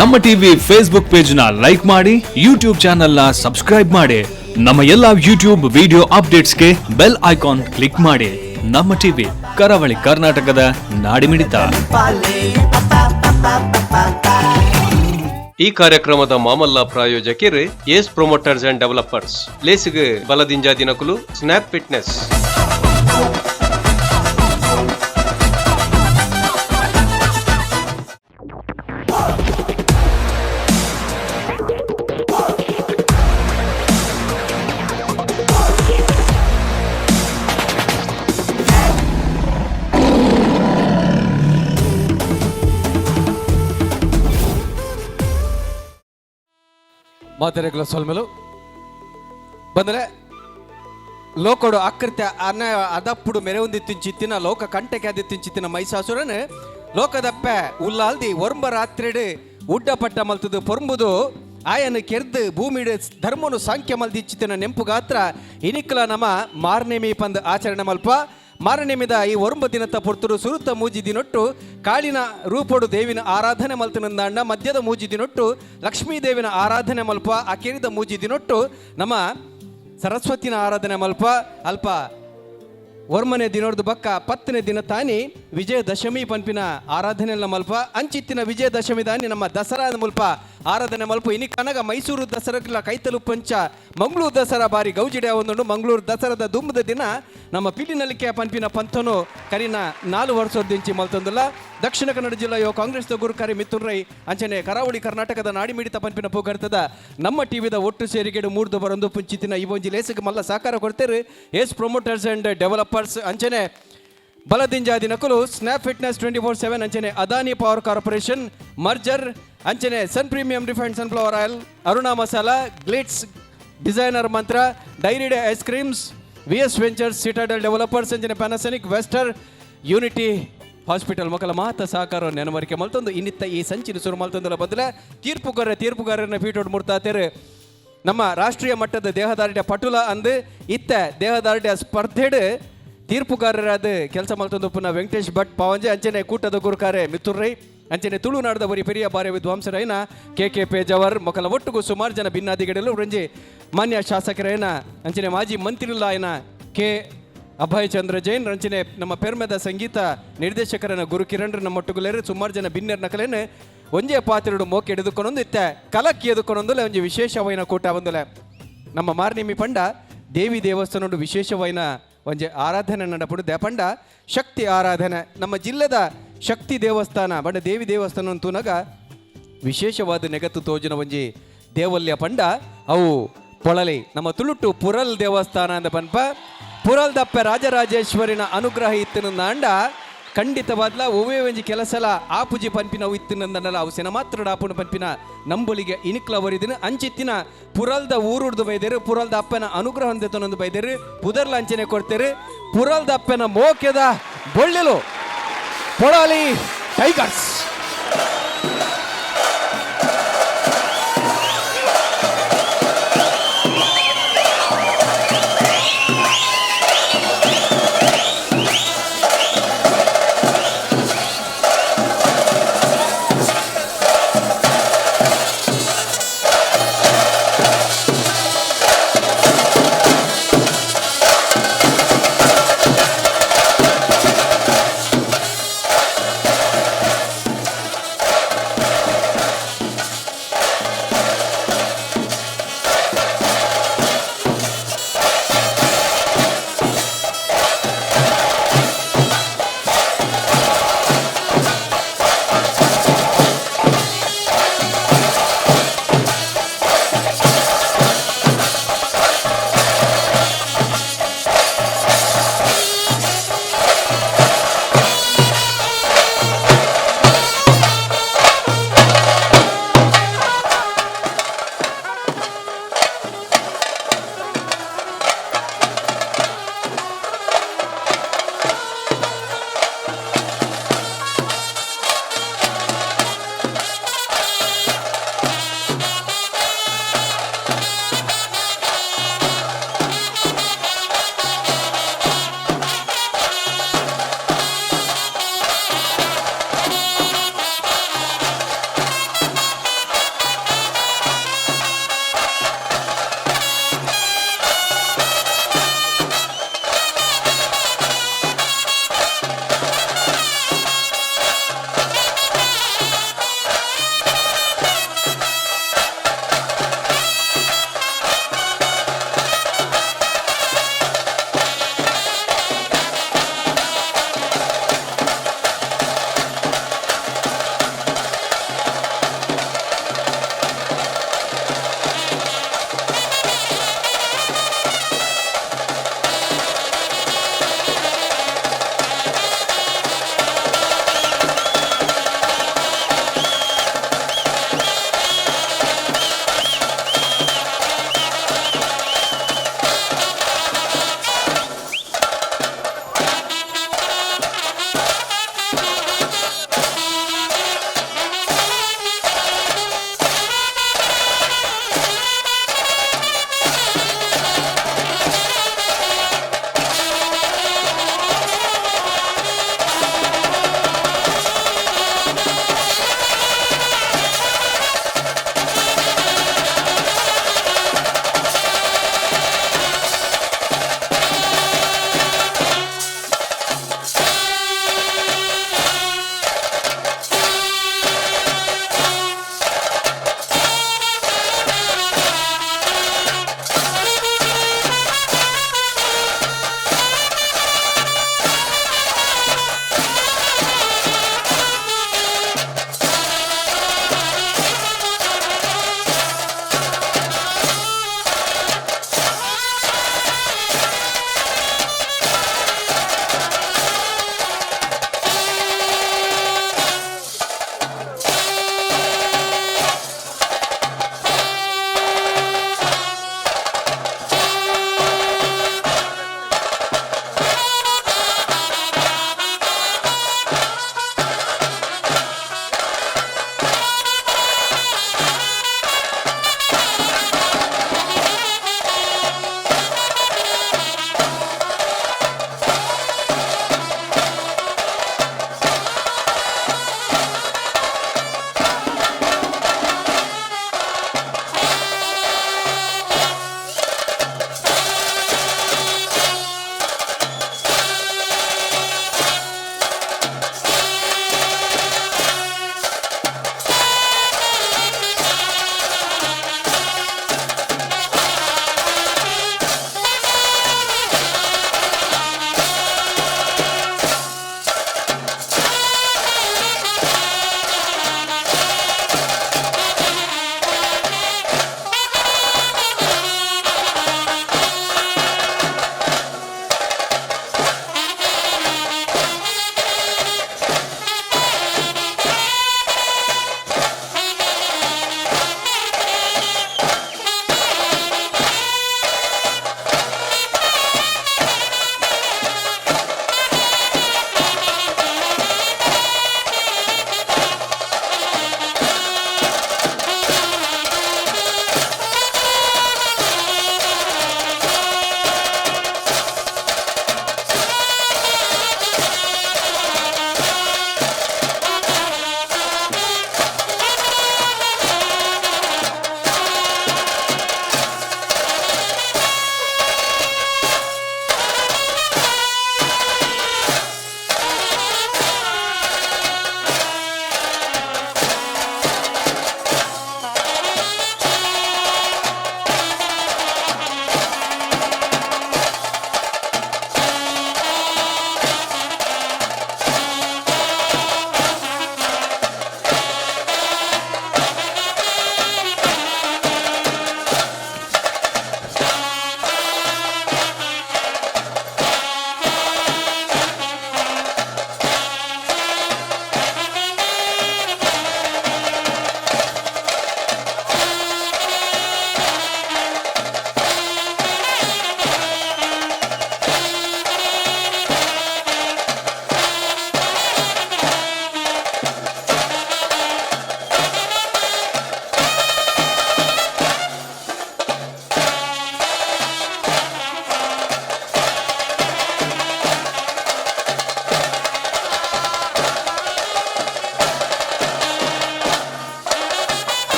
ನಮ್ಮ TV Facebook page ನ like ಮಾಡಿ, ಯೂಟ್ಯೂಬ್ ಚಾನೆಲ್ ನ ಸಬ್ಸ್ಕ್ರೈಬ್ ಮಾಡಿ. ನಮ್ಮ ಎಲ್ಲಾ ಯೂಟ್ಯೂಬ್ ವಿಡಿಯೋ ಅಪ್ಡೇಟ್ಸ್ಗೆ bell icon click ಮಾಡಿ. ನಮ್ಮ ಟಿವಿ, ಕರಾವಳಿ ಕರ್ನಾಟಕದ ನಾಡಿಮಿಡಿತ. ಈ ಕಾರ್ಯಕ್ರಮದ ಮಾಮಲ್ಲ ಪ್ರಾಯೋಜಕಿರು ಏಸ್ promoters and developers, ಲೇಸಿಗೆ ಬಲದಿಂಜಾ ದಿನಕುಲು, ಸ್ನ್ಯಾಪ್ ಫಿಟ್ನೆಸ್. ಮಾತೆರೆಗ್ಲ ಸೊಲ್ಮೆಲು ಬಂದರೆ ಲೋಕಡು ಆಕೃತ್ಯ ಅನ ಅದಪ್ಪುಡು ಮೆರೆವೊಂದಿತ್ತಿಂಚಿತ್ತಿನ ಲೋಕ ಕಂಟಕ್ಕೆ ಅದಿತ್ತಿಂಚಿತ್ತಿನ ಮೈಸಾಸುರನು ಲೋಕದಪ್ಪೆ ಉಲ್ಲಾಲ್ದಿ ಒರ್ಂಬ ರಾತ್ರಿಡು ಉಡ್ಡ ಪಟ್ಟ ಮಲ್ತದು ಪೊರ್ಂಬುದು ಆಯನ ಕೆರ್ದು ಭೂಮಿಡು ಧರ್ಮನು ಸಾಂಖ್ಯ ಮಲ್ದಿಚ್ಚಿತ್ತಿನ ನೆಂಪು ಗಾತ್ರ ಇನಿಕ್ಲ ನಮ ಮಾರ್ನೇಮಿ ಪಂದ್ ಆಚರಣೆ ಮಲ್ಪ. ಮಾರನೆಮಿದ ಈ ಒರ್ಂಬ ದಿನತ ಪೊರ್ತುರು ಸುರುತ ಮೂಜಿ ದಿನೊಟ್ಟು ಕಾಳಿನ ರೂಪೊಡು ದೇವಿನ ಆರಾಧನೆ ಮಲ್ತನಂದಾಂಡ, ಮಧ್ಯದ ಮೂಜಿ ದಿನೊಟ್ಟು ಲಕ್ಷ್ಮೀ ದೇವಿನ ಆರಾಧನೆ ಮಲ್ಪ, ಅಕೆರಿದ ಮೂಜಿ ದಿನೊಟ್ಟು ನಮ್ಮ ಸರಸ್ವತಿನ ಆರಾಧನೆ ಮಲ್ಪ. ಅಲ್ಪ ಒರ್ಮನೆ ದಿನೊರ್ದು ಬಕ್ಕ 10ನೇ ದಿನ ತಾನಿ ವಿಜಯದಶಮಿ ಪನ್ಪಿನ ಆರಾಧನೆಲ್ಲ ಮಲ್ಪ. ಅಂಚಿತ್ತಿನ ವಿಜಯದಶಮಿ ದಾನಿ ನಮ್ಮ ದಸರಾ ಮುಲ್ಪ ಆರಾಧನೆ ಮಲ್ಪ. ಇನಿ ಕನಗ ಮೈಸೂರು ದಸರಾಕ್ಲ ಕೈತಲು ಪಂಚ ಮಂಗಳೂರು ದಸರಾ ಬಾರಿ ಗೌಜಿಡೆ ಒಂದುಂಡು. ಮಂಗಳೂರು ದಸರಾದ ದುಂಬದ ದಿನ ನಮ್ಮ ಪಿಲಿನಲಿಕೆ ಪನ್ಪಿನ ಪಂಥನು ಕರಿನ 4 ವರ್ಷದಿಂಚಿ ಮಲ್ತೊಂದುಲ್ಲ. ದಕ್ಷಿಣ ಕನ್ನಡ ಜಿಲ್ಲೆಯ ಕಾಂಗ್ರೆಸ್ ಗುರುಕಾರಿ ಮಿಥುನ್ ರೈ ಅಂಚನೆ ಕರಾವಳಿ ಕರ್ನಾಟಕದ ನಾಡಿಮಿಡಿತ ಪನ್ಪಿನ ಪೂಗರ್ತದ ನಮ್ಮ ಟಿವಿದ ಒಟ್ಟು ಸೇರಿಗೆಡು ಮೂರ್ದು ಬರೊಂದು ಪುಂಚಿತಿನ ಈ ಒಂಜಿ ಲೇಸಿಗೆ ಮಲ್ಲ ಸಹಕಾರ ಕೊಡ್ತೇರು ಏಸ್ promoters and developers ಅಂಚನೆ ಬಲದಿಂಜಾದಿ ನಕಲು ಸ್ನ್ಯಾಪ್ ಫಿಟ್ನೆಸ್ 24/7 ಅಂಚನೆ ಅದಾನಿ power corporation merger ಅಂಚನೆ Sun Premium refined sunflower oil, Aruna masala, Glitz designer Mantra, Dairy Day ice creams, V S Ventures, Citadel Developers ಅಂಚನೆ ಪ್ಯಾನಾಸನಿಕ್ ವೆಸ್ಟರ್ ಯೂನಿಟಿ ಹಾಸ್ಪಿಟಲ್ ಮಕ್ಕಳ ಮಾತ ಸಹಕಾರ ನೆನವರಿಕೆ ಮಲ್ತೊಂದು ಇನ್ನಿತ್ತ ಈ ಸಂಚಿನ ಸುರು ಮಲ್ತೊಂದರ ಬದಲ ತೀರ್ಪುಗಾರರನ್ನ ಪೀಠೋಡ್ ಮುರ್ತಾತೇರು. ನಮ್ಮ ರಾಷ್ಟ್ರೀಯ ಮಟ್ಟದ ದೇಹದಾರ್ಢ್ಯ ಪಟುಲ ಅಂದು ಇತ್ತ ದೇಹದಾರ್ಢ್ಯ ಸ್ಪರ್ಧೆಡ್ ತೀರ್ಪುಗಾರರಾದ ಕೆಲಸ ಮಲ್ತೊಂದು ಪುನಃ ವೆಂಕಟೇಶ್ ಭಟ್ ಪಾವಂಜೆ ಅಂಚನೆ ಕೂಟದ ಗುರುಕಾರೆ ಮಿಥುನ್ ರೈ ಅಂಚನೆ ತುಳುನಾಡದ ಬರಿ ಪೆರಿಯ ಬಾರೆ ವಿದ್ವಾಂಸರೈನ ಕೆ ಕೆ ಪೇಜವರ್ ಮೊಕಲ ಒಟ್ಟುಗು ಸುಮಾರು ಜನ ಭಿನ್ನಾದಿಗಡಲು ರಂಜಿ ಮಾನ್ಯ ಶಾಸಕರೇನ ಅಂಚನೆ ಮಾಜಿ ಮಂತ್ರಿಲಾಯನ ಕೆ ಅಭಯ್ ಚಂದ್ರ ಜೈನ್ ರಂಚನೆ ನಮ್ಮ ಪೆರ್ಮೆದ ಸಂಗೀತ ನಿರ್ದೇಶಕರನ್ನ ಗುರು ಕಿರಣ್ ನಮ್ಮೊಟ್ಟುಗುಲೇರು ಸುಮಾರು ಜನ ಬಿನ್ನೆರ್ ನಕಲೇನು ಒಂಜೇ ಪಾತ್ರೆಡು ಮೋಕೆ ಹಿಡಿದುಕೊಂಡೊಂದು ಇತ್ತ ಕಲಕ್ಕಿ ಎದುಕೊಂಡೊಂದುಲೆ ಒಂಜಿ ವಿಶೇಷವೈನ ಕೂಟ ಬಂದುಲೆ. ನಮ್ಮ ಮಾರ್ನಿಮಿ ಪಂಡ ದೇವಿ ದೇವಸ್ಥಾನ ವಿಶೇಷವೈನ ಒಂಜಿ ಆರಾಧನೆ ನಡಪಡು ದೇಪಂಡ ಶಕ್ತಿ ಆರಾಧನೆ. ನಮ್ಮ ಜಿಲ್ಲೆದ ಶಕ್ತಿ ದೇವಸ್ಥಾನ ಬಣ್ಣ ದೇವಿ ದೇವಸ್ಥಾನ ತೂನಗ ವಿಶೇಷವಾದ ನೆಗತ್ತು ತೋಜಿನ ಒಂಜಿ ದೇವಲ್ಯ ಪಂಡ ಅವು ಪೊಳಲಿ. ನಮ್ಮ ತುಳುಟು ಪುರಲ್ ದೇವಸ್ಥಾನ ಅಂದ ಪನ್ಪ. ಪುರಲ್ ದಪ್ಪೆ ರಾಜರಾಜೇಶ್ವರಿನ ಅನುಗ್ರಹ ಇತ್ತಿನ ಖಂಡಿತವಾದ್ಲ ಒವ್ವೇ ಒಂಜಿ ಕೆಲಸಲ ಆಪುಜಿ ಪನ್ಪಿನವು ಇತ್ತಿನಂದನಲ ಅವು ಸೆನ ಮಾತ್ರ ಆಪುನ ಪನ್ಪಿನ ನಂಬೊಲಿಗೆ ಇನಿಕ್ಲ ಒರಿದಿನ. ಅಂಚಿತ್ತಿನ ಪುರಲ್ದ ಊರುಡ್ದು ಬೈದೇರು, ಪುರಲ್ದ ಅಪ್ಪನ ಅನುಗ್ರಹ ಹೊಂದೆತನೊಂದು ಬೈದೇರು, ಪುದರ್ಲ ಅಂಚನೆ ಕೊಡ್ತೇರು. ಪುರಲ್ದ ಅಪ್ಪನ ಮೋಕೆದ ಬೊಳ್ಳೆಲು ಪೊಳಲಿ ಟೈಗರ್ಸ್.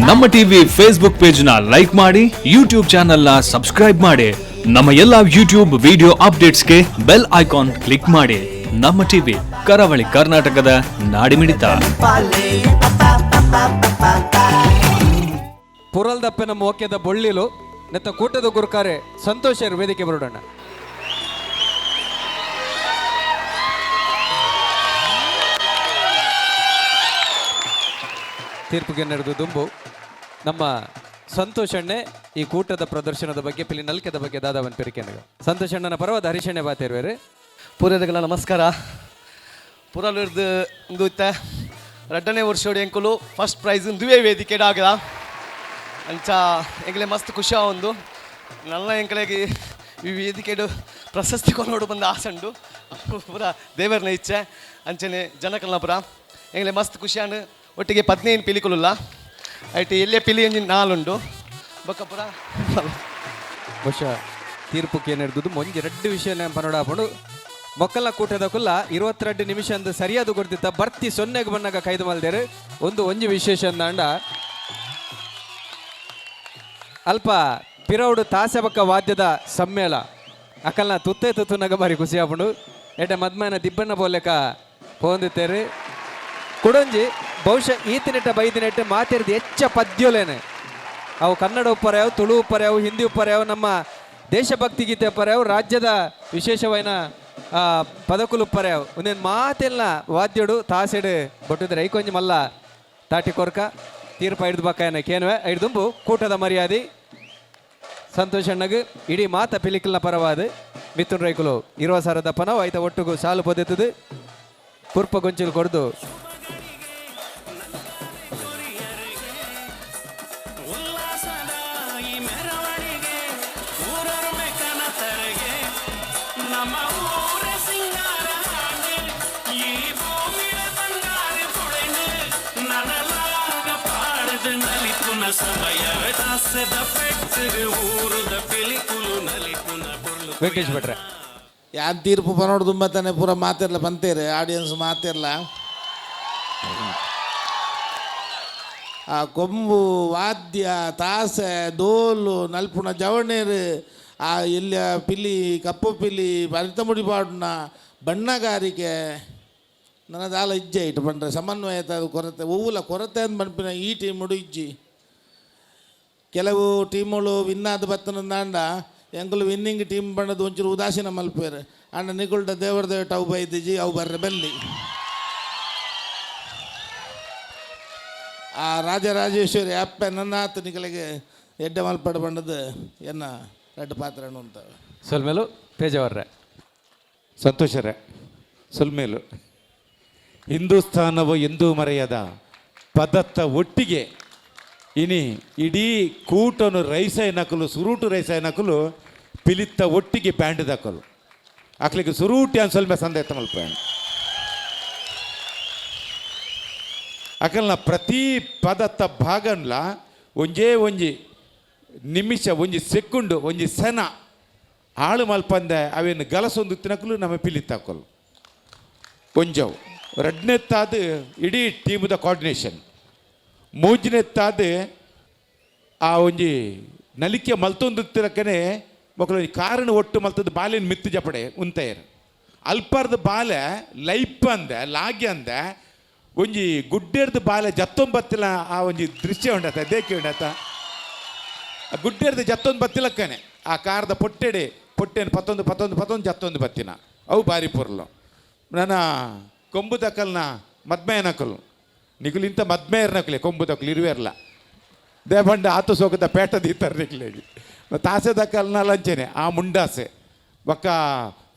ನಮ್ಮ TV Facebook page ನ ಲೈಕ್ ಮಾಡಿ, ಯೂಟ್ಯೂಬ್ ಚಾನೆಲ್ ನ ಸಬ್ಸ್ಕ್ರೈಬ್ ಮಾಡಿ. ನಮ್ಮ ಎಲ್ಲಾ ಯೂಟ್ಯೂಬ್ ವಿಡಿಯೋ ಅಪ್ಡೇಟ್ಸ್ಗೆ bell icon click ಮಾಡಿ. ನಮ್ಮ ಟಿವಿ, ಕರಾವಳಿ ಕರ್ನಾಟಕದ ನಾಡಿಮಿಡಿತ. ಪುರಲ್ದಪ್ಪನ ಮೋಕ್ಯದ ಬೊಳ್ಳಿಲು ನೆತ್ತ ಕೂಟದ ಗುರುಕಾರೆ ಸಂತೋಷ ವೇದಿಕೆ ಬರೋಣ. ತೀರ್ಪಿಗೆ ನಡೆದು ದುಂಬು ನಮ್ಮ ಸಂತೋಷಣ್ಣೆ ಈ ಕೂಟದ ಪ್ರದರ್ಶನದ ಬಗ್ಗೆ, ಪಿಲಿ ನಲ್ಕೆದ ಬಗ್ಗೆ ದಾದಾವನ್ ಪೆರಿಕೆನಗ ಸಂತೋಷಣ್ಣನ ಪರವಾದ ಹರಿಶಣ್ಣೆ ಬಾತೇರ್ವೇರೆ. ಪೂರ್ಯದಗಳ ನಮಸ್ಕಾರ. ಪುರಲುರ್ದು ಇಂದು ಇತ್ತೆ ರಡ್ಡನೇ ವರ್ಷೋಡು ಎಂಕುಲು ಫಸ್ಟ್ ಪ್ರೈಸ್ ಇಂದುವೇ ವೇದಿಕೆ ಆಗದ ಅಂಚ ಎಂಕಲೆ ಮಸ್ತ್ ಖುಷಿ ಒಂದು ನನ್ನ ಎಂಕಲೆಗೆ ಈ ವೇದಿಕೆಡು ಪ್ರಶಸ್ತಿ ಕೊನೋಡು ಬಂದ ಆಸಂಡು ಪೂರ ದೇವರನ ಇಚ್ಛೆ ಅಂಚನೆ ಜನಕಲ್ನ ಪುರ ಎಂಕಲೆ ಮಸ್ತ್ ಖುಷಿಯಾನು. ಒಟ್ಟಿಗೆ 15 ಪಿಲಿಕುಲುಲ್ಲ ಐಟ್ ಎಲ್ಲೇ ಪಿಲಿ ಎಂಜಿನ್ ನಾಲುಂಡು ಬೊಕ್ಕ ಪುರ. ಬಹುಶಃ ತೀರ್ಪುಕ್ಕೆ ನಡೆದುದು ಮೊಂಜಿ ರಡ್ಡು ವಿಷಯ ನೆನಪನೋಡ ಮೊಕ್ಕಲ ಕೂಟದ ಕುಲ್ಲ 22 ನಿಮಿಷ ಅಂದು ಸರಿಯಾದ ಕೊಡ್ತಿತ್ತ ಬರ್ತಿ ಸೊನ್ನೆಗೆ ಬನ್ನಾಗ ಕೈದು ಮಲ್ದೇರು. ಒಂದು ಒಂಜಿ ವಿಶೇಷ ಅಂದಾಂಡ ಅಲ್ಪ ಪಿರೌಡು ತಾಸೆಬಕ್ಕ ವಾದ್ಯದ ಸಮ್ಮೇಳ ಅಕಲ್ನ ತುತ್ತೆ ತುತ್ತುನಾಗ ಬಾರಿ ಖುಷಿ ಆಪುಂಡು. ಎಡ್ಡೆ ಮದ್ಮನ ದಿಬ್ಬಣ್ಣ ಬೋಲೆಕ ಪೋಂದಿತ್ತೇರು. ಕುಡೊಂಜಿ ಬಹುಶಃ ಈತಿನೆಟ್ಟ ಬೈದಿನೆಟ್ಟ ಮಾತಿರ್ದು ಹೆಚ್ಚ ಪದ್ಯೊಲೇನೆ ಅವು ಕನ್ನಡ ಉಪ್ಪರ್ಯಾವು, ತುಳು ಉಪ್ಪರ್ಯಾವು, ಹಿಂದಿ ಉಪ್ಪರ್ಯಾವು, ನಮ್ಮ ದೇಶಭಕ್ತಿ ಗೀತೆ ಉಪ್ಪರ್ಯಾವು, ರಾಜ್ಯದ ವಿಶೇಷವೈನ ಪದಕುಲು ಉಪ್ಪರ್ಯಾವು. ಒಂದೇನು ಮಾತೆಲ್ಲ ವಾದ್ಯಡು ತಾಸೆಡು ಬೊಟ್ಟಿದ್ರೆ ಐಕೊಂಜಿ ಮಲ್ಲ ತಾಟಿ ಕೊರ್ಕ ತೀರ್ಪು ಐಡ್ದು ಬಕ್ಕಾಯನ ಕೇನುವೆ. ಐಡ್ದುಂಬು ಕೂಟದ ಮರ್ಯಾದೆ ಸಂತೋಷಣ್ಣಗ್ ಇಡೀ ಮಾತ ಪಿಲಿಕಲ್ನ ಪರವಾದ ಮಿಥುನ್ ರೈಕುಲು ಇರುವ ಸಾರದ ಪನವು ಐತ ಒಟ್ಟುಗು ಸಾಲು ಪೊದೆತದು ಕುರ್ಪ ಗೊಂಚಿಲು ಕೊಡ್ದು. ವೆಂಕಟೇಶ್ ಭಟ್ರೆ. ಯಾನ್ ತೀರ್ಪು ಪನೋಡು ತುಂಬಾತಾನೆ ಪೂರ ಮಾತಿರ್ಲ ಬಂತೇರೆ ಆಡಿಯನ್ಸ್ ಮಾತಿರ್ಲ. ಆ ಕೊಂಬು ವಾದ್ಯ ತಾಸೆ ಡೋಲು ನಲ್ಪುಣ ಜವಣೇರು ಆ ಎಲ್ಲಿಯ ಪಿಲಿ ಕಪ್ಪು ಪಿಲಿ ಭರಿತ ಮುಡಿ ಪಾಡುನ ಬಣ್ಣಗಾರಿಕೆ ನನ್ನ ದಾಲ ಇಜ್ಜೆ ಇಟ್ಟು ಬಂದರೆ ಸಮನ್ವಯತೆ ಅದು ಕೊರತೆ ಒವ್ವುಲ ಕೊರತೆ ಅಂತ ಪನ್ಪಿನ ಈ ಟೀಮುಡು ಇಜ್ಜಿ. ಕೆಲವು ಟೀಮುಗಳು ವಿನ್ ಆದ ಬತ್ತನ ಎಂಕುಲು ವಿನ್ನಿಂಗ್ ಟೀಮ್ ಬಣ್ಣದ ಒಂಚೂರು ಉದಾಸೀನ ಮಲ್ಪೇರು ಅಂಡ ನಿಗುಲ್ಡ ದೇವರ ದೇವಟ ಅವು ಬೈದಿಜಿ ಅವು ಬರ್ರೆ ಬಲ್ಲಿ. ಆ ರಾಜರಾಜೇಶ್ವರಿ ಅಪ್ಪೆ ನನ್ನಾತ ನಿಕಲಿಗೆ ಎಡ್ಡೆ ಮಲ್ಪಡ ಬಂಡದು ಎನ್ನ ರಡ್ಡು ಪಾತ್ರ ಅಂತ. ಸೊಲ್ಮೇಲು ಪೇಜಾವರ್ರೆ. ಸಂತೋಷರೇ ಸೊಲ್ಮೇಲು. ಹಿಂದೂಸ್ಥಾನವು ಎಂದೂ ಮರೆಯದ ಪದತ್ತ ಒಟ್ಟಿಗೆ ಇನಿ ಇಡೀ ಕೂಟನು ರೈಸೈನಕಲು ಸುರೂಟು ರೈಸೈನಕಲು ಪಿಲಿತ್ತ ಒಟ್ಟಿಗೆ ಬ್ಯಾಂಡ್ ದಕಲು ಅಕ್ಲಿಗೆ ಸುರೂಟಿ ಅನ್ಸೊಲ್ಮೆ ಸಂದೇತ ಮಲ್ಪೇಣ. ಅಕಲ್ನ ಪ್ರತಿ ಪದತ್ತ ಭಾಗನ್ಲ ಒಂಜೇ ಒಂಜಿ ನಿಮಿಷ ಒಂಜಿ ಸೆಕುಂಡು ಒಂಜಿ ಸೆನ ಆಳು ಮಲ್ಪಂದೆ ಅವೇನು ಗಲಸೊಂದು ತಿನಕಲು ನಮ್ಮ ಪಿಲಿತ್ತಾಕಲು ಒಂಜವು. ರಡ್ನೆತ್ತಾದ ಇಡೀ ಟೀಮ್ದ ಕೋಆರ್ಡಿನೇಷನ್. ಮೂಜನೆತ್ತಾದ ಆ ಒಂಜಿ ನಲಿಕೆ ಮಲ್ತೊಂದು ತಿರಕನೆ ಮಕ್ಕಳು ಕಾರಣ ಒಟ್ಟು ಮಲ್ತದ್ದು ಬಾಲಿನ ಮಿತ್ತು ಜಪಡೆ ಉಂತಯರು ಅಲ್ಪರ್ದ ಬಾಲೆ ಲೈಪ್ ಅಂದೆ ಲಾಗ್ಯ ಅಂದೆ ಒಂಜಿ ಗುಡ್ಡೇರ್ದ ಬಾಲೆ ಜತ್ತೊಂಬತ್ತಿಲ್ಲ ಆ ಒಂಜಿ ದೃಶ್ಯ ಉಂಡತ ದೇಕಿ ಉಂಡತ ಆ ಗುಡ್ಡೇರ್ದ ಜತ್ತೊಂದು ಬತ್ತಿಲಕ್ಕನೆ ಆ ಕಾರದ ಪೊಟ್ಟೆಡೆ ಪೊಟ್ಟೆನ ಪತ್ತೊಂದು ಪತ್ತೊಂದು ಪತ್ತೊಂದು ಜತ್ತೊಂದು ಬತ್ತಿನ ಅವು ಬಾರಿ ಪೊರ್ಲು. ನನ್ನ ಕೊಂಬು ದಕಲ್ನ ಮದ್ಮಯನಕಲು ನಿಕುಲು ಇಂಥ ಮದ್ಮೇರ್ನಕಲೆ ಕೊಂಬು ದಕಲು ಇರುವೆರ್ಲ ದೇಬಂಡ ಆತು ಸೋಕದ ಪೇಟ ದೀತರ್ ನಿಕ್ಲೆಗಿ ತಾಸೆ ದಕಲ್ನ ಲಂಚನೆ ಆ ಮುಂಡಾಸೆ ಬೊಕ್ಕ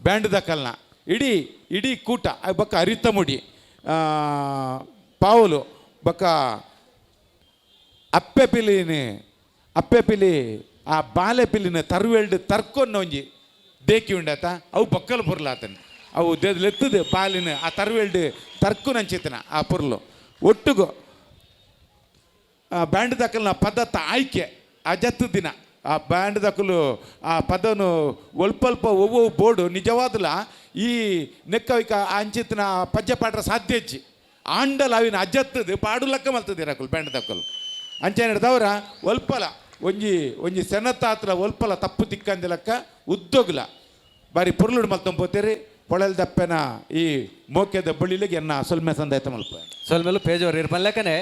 ಬ್ಯಾಂಡ್ ದಕಲ್ನ ಇಡೀ ಇಡೀ ಕೂಟ ಬೊಕ್ಕ ಅರಿತ ಮುಡಿ ಪಾವುಲು ಬೊಕ್ಕ ಅಪ್ಪೆ ಪಿಲಿನಿ ಅಪ್ಪೆ ಪಿಲಿ ಆ ಬಾಲೆ ಪಿಲಿನ ತರುವೆಲ್ಡ್ ತರ್ಕೊನ್ನ ಒಂಜಿ ದೇಕಿ ಉಂಡಾತ ಅವು ಬೊಕ್ಕಲು ಪೊರ್ಲಾತನ ಅವು ಲೆತ್ತದು ಬಾಲಿನ ಆ ತರುವೆಲ್ಡ್ ತರ್ಕುನಂಚಿತನ ಆ ಪೊರ್ಲು ಒಟ್ಟುಗು ಆ ಬ್ಯಾಂಡ್ ದಕಲ್ನ ಪದತ್ತ ಆಯ್ಕೆ ಅಜತ್ತು ದಿನ ಆ ಬ್ಯಾಂಡ್ ದಕಲು ಆ ಪದನು ಒಲ್ಪಲ್ಪ ಒವ್ವೊವು ಬೋರ್ಡು ನಿಜವಾದಲ ಈ ನೆಕ್ಕವಿಕ ಅಂಚಿತನ ಪಜ್ಜೆ ಪಾಡ್ರ ಸಾಧ್ಯ ಇಜ್ಜಿ ಆಂಡಲ ಅವಿನ ಅಜತ್ತದು ಪಾಡುಲಕ್ಕ ಮಲ್ತದೆ ರಕುಲ್ ಬ್ಯಾಂಡ್ ದಕಲು. ಅಂಚನೆ ದವರ ಒಲ್ಪಲ ಒಂಜಿ ಒಂಜಿ ಸೆನತಾತ್ರ ಒಲ್ಪಲ ತಪ್ಪು ತಿಕ್ಕಂದಿಲಕ್ಕ ಉದ್ದೋಗ್ಲ ಬಾರಿ ಪೊರ್ಲುಡು ಮಲ್ತೊಂಪೋತೇರಿ ಪೊಳಲ್ ದಪ್ಪೆನ ಈ ಮೋಕ್ಯದ ಬಳ್ಳಿಲಿಗೆ ಎನ್ನ ಸೊಲ್ಮೆ ಸಂದಾಯ್ತ ಮಲ್ಪ. ಸೊಲ್ಮೆಲು ಪೇಜೋರ್ ಇರ್ಪನ್ಲೆಕ್ಕನೆ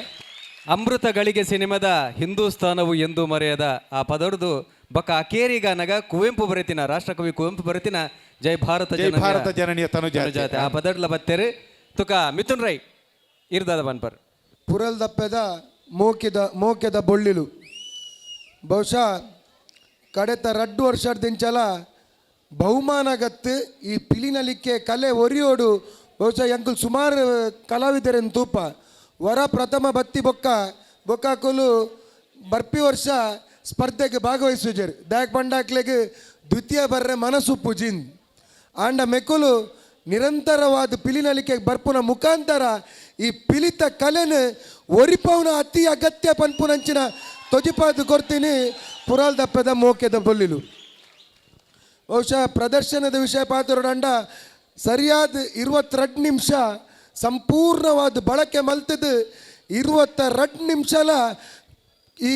ಅಮೃತ ಗಳಿಗೆ ಸಿನಿಮಾದ ಹಿಂದೂಸ್ತಾನವು ಎಂದು ಮರೆಯದ ಆ ಪದರ್ದು ಬೊಕ್ಕ ಅಕೇರಿಗಾನಗ ಕುವೆಂಪು ಬರೆತಿನ ರಾಷ್ಟ್ರಕವಿ ಕುವೆಂಪು ಬರೆತಿನ ಜೈ ಭಾರತ ಜೈ ಭಾರತ ಜನನಿಯ ತನುಜಾತೆ. ಆ ಪದರ್ಲ ಬತ್ತೇರು ತುಕ ಮಿಥುನ್ ರೈ ಇರ್ದಾದ ಬನ್ಪರ್. ಪುರಲ್ ದಪ್ಪೆದ ಮೋಕಿದ ಮೋಕೆದ ಬೊಳ್ಳಿಲು ಬಹುಶಃ ಕಡೆತ ರಡ್ಡು ವರ್ಷದಿಂಚಲ ಬಹುಮಾನಗತ್ತು ಈ ಪಿಲಿನಲಿಕ್ಕೆ ಕಲೆ ಒರಿಯೋಡು. ಬಹುಶಃ ಎಂಕುಲು ಸುಮಾರು ಕಲಾವಿದರನ್ನು ತೂಪ ವರ ಪ್ರಥಮ ಬತ್ತಿ ಬೊಕ್ಕ ಬೊಕ್ಕಾಕುಲು ಬರ್ಪಿ ವರ್ಷ ಸ್ಪರ್ಧೆಗೆ ಭಾಗವಹಿಸುಜರು. ದಾಯಕ್ ಪಂಡಾಕ್ಲೆಗ್ ದ್ವಿತೀಯ ಬರ್ರೆ ಮನಸ್ಸು ಪುಜಿನ್ ಆಂಡ ಮೆಕುಲು ನಿರಂತರವಾದ ಪಿಲಿನಲಿಕೆ ಬರ್ಪುನ ಮುಖಾಂತರ ಈ ಪಿಲಿತ ಕಲೆನ ಒರಿಪವನ ಅತಿ ಅಗತ್ಯ ಪನ್ಪುನಂಚಿನ ತೊಜಿಪಾದು ಕೊರ್ತೀನಿ ಪುರಾಲ್ ದಪ್ಪದ ಮೋಕೆದ ಬೊಲ್ಲಿಲು. ಬಹುಶಃ ಪ್ರದರ್ಶನದ ವಿಷಯ ಪಾತ್ರದಂಡ ಸರಿಯಾದ 22 ನಿಮಿಷ ಸಂಪೂರ್ಣವಾದ ಬಳಕೆ ಮಲ್ತದ್ದು 22 ನಿಮಿಷಲ ಈ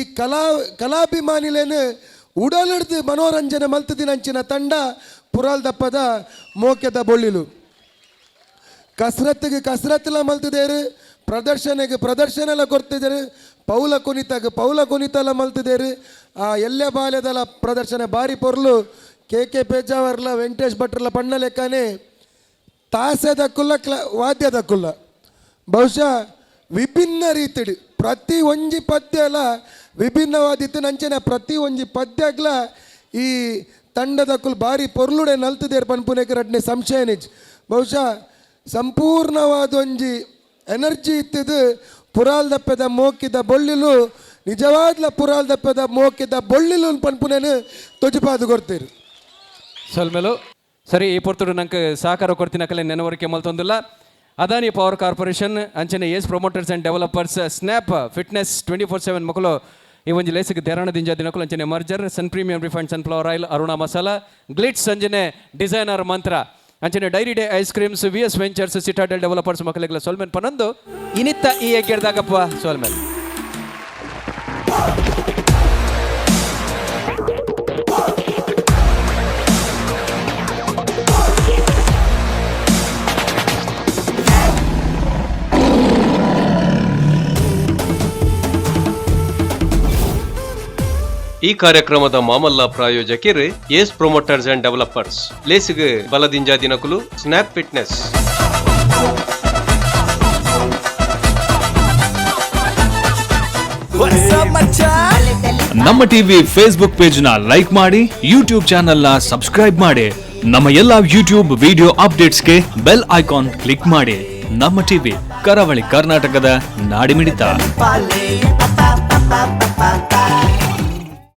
ಕಲಾಭಿಮಾನಿಲೇನು ಉಡಲಿಡ್ದು ಮನೋರಂಜನೆ ಮಲ್ತದಿನಂಚಿನ ತಂಡ ಪುರಾಲ್ ದಪ್ಪದ ಮೋಕೆದ ಬೊಳ್ಳಿಲು. ಕಸರತ್ತಿಗೆ ಕಸರತ್ತೆಲ್ಲ ಮಲ್ತಿದ್ದೇರು, ಪ್ರದರ್ಶನಕ್ಕೆ ಪ್ರದರ್ಶನ ಎಲ್ಲ ಕೊಡ್ತಿದ್ದಾರೆ, ಪೌಲ ಕುಣಿತಾಗ ಪೌಲ ಕುಣಿತಲ್ಲ ಮಲ್ತಿದ್ದೇರು. ಆ ಎಲ್ಲೆ ಬಾಲ್ಯದಲ್ಲ ಪ್ರದರ್ಶನ ಬಾರಿ ಪೊರ್ಲು. ಕೆ ಕೆ ಪೇಜಾವರ್ಲ ವೆಂಕಟೇಶ್ ಭಟ್ರಲ ಪಣ್ಣ ಲೆಕ್ಕನೆ ತಾಸೆದ ಕುಲ್ಲ ವಾದ್ಯದ ಕುಲ್ಲ ಬಹುಶಃ ವಿಭಿನ್ನ ರೀತಿಡ್ ಪ್ರತಿ ಒಂಜಿ ಪದ್ಯಲ ವಿಭಿನ್ನವಾದಿತ್ತು. ನಂಚಿನ ಪ್ರತಿ ಒಂಜಿ ಪದ್ಯಗ್ಲ ಈ ತಂಡದ ಕುಲ್ ಬಾರಿ ಪೊರ್ಲುಡೆ ನಲ್ತದೇರ್ ಪನ್ಪುನೆಕ್ ರಡ್ನೆ ಸಂಶಯ ನಿಜ. ಬಹುಶಃ ಸಂಪೂರ್ಣವಾದ ಒಂಜಿ ಎನರ್ಜಿ ಇತ್ತಿದ್ದು ಪುರಾಲ್ ದಪ್ಪೆದ ಮೋಕಿದ ಬೊಳ್ಳಿಲು, ನಿಜವಾದ್ಲ ಪುರಾಲ್ ದಪ್ಪೆದ ಮೋಕಿದ ಬೊಳ್ಳಿಲು ಪನ್ಪುನೇನು ತೊಜಿಪಾದು ಕೊಡ್ತೀರಿ. ಸೊಲ್ಮೆಲು. ಸರಿ, ಈ ಪೊರ್ತುಡು ನಂಗೆ ಸಹಕಾರ ಕೊಡ್ತಿನಕಲೆ ನೆನವರಿಕೆ ಮಲ್ತೊಂದಿಲ್ಲ ಅದಾನಿ ಪವರ್ ಕಾರ್ಪೊರೇಷನ್, ಅಂಚನೆ Ace Promoters and Developers, Snap Fitness 24/7 ಮಕ್ಕಳು ಈ ಒಂಜಿ ಲೇಸಿಗೆ ದೇರಾಣ ದಿಂಜ ದಿನಕುಲು, ಅಂಚನೆ Merger, Sun Premium Refined Sunflower Oil, Aruna Masala, Glitz, ಅಂಚನೆ ಡಿಸೈನರ್ ಮಂತ್ರ, ಅಂಚನೆ Dairy Day Ice Creams, VS Ventures, Citadel Developers ಮಕ್ಕಳಿಗೆಲ್ಲ ಸೊಲ್ಮೆನ್ ಪನೊಂದು ಇನಿತ್ತ ಈ ಎಗ್ಗೆಡ್ದಾಗಪ್ಪ ಸೊಲ್ಮೆಲ್. ಈ ಕಾರ್ಯಕ್ರಮದ ಮಾಮಲ್ಲ ಪ್ರಾಯೋಜಕಿರು ಏಸ್ ಪ್ರಮೋಟರ್ಸ್ ಅಂಡ್ ಡೆವಲಪರ್ಸ್. ಲೇಸಿಗೆ ಬಲದಿಂಜಾ ದಿನಕುಲು ಸ್ನ್ಯಾಪ್ ಫಿಟ್ನೆಸ್. ನಮ್ಮ ಟಿವಿ ಫೇಸ್ಬುಕ್ ಪೇಜ್ ನ ಲೈಕ್ ಮಾಡಿ, ಯೂಟ್ಯೂಬ್ ಚಾನೆಲ್ ನ ಸಬ್ಸ್ಕ್ರೈಬ್ ಮಾಡಿ, ನಮ್ಮ ಎಲ್ಲಾ ಯೂಟ್ಯೂಬ್ ವಿಡಿಯೋ ಅಪ್ಡೇಟ್ಸ್ಗೆ ಬೆಲ್ ಐಕಾನ್ ಕ್ಲಿಕ್ ಮಾಡಿ. ನಮ್ಮ ಟಿವಿ, ಕರಾವಳಿ ಕರ್ನಾಟಕದ ನಾಡಿಮಿಡಿತ. Pa pa pa pa.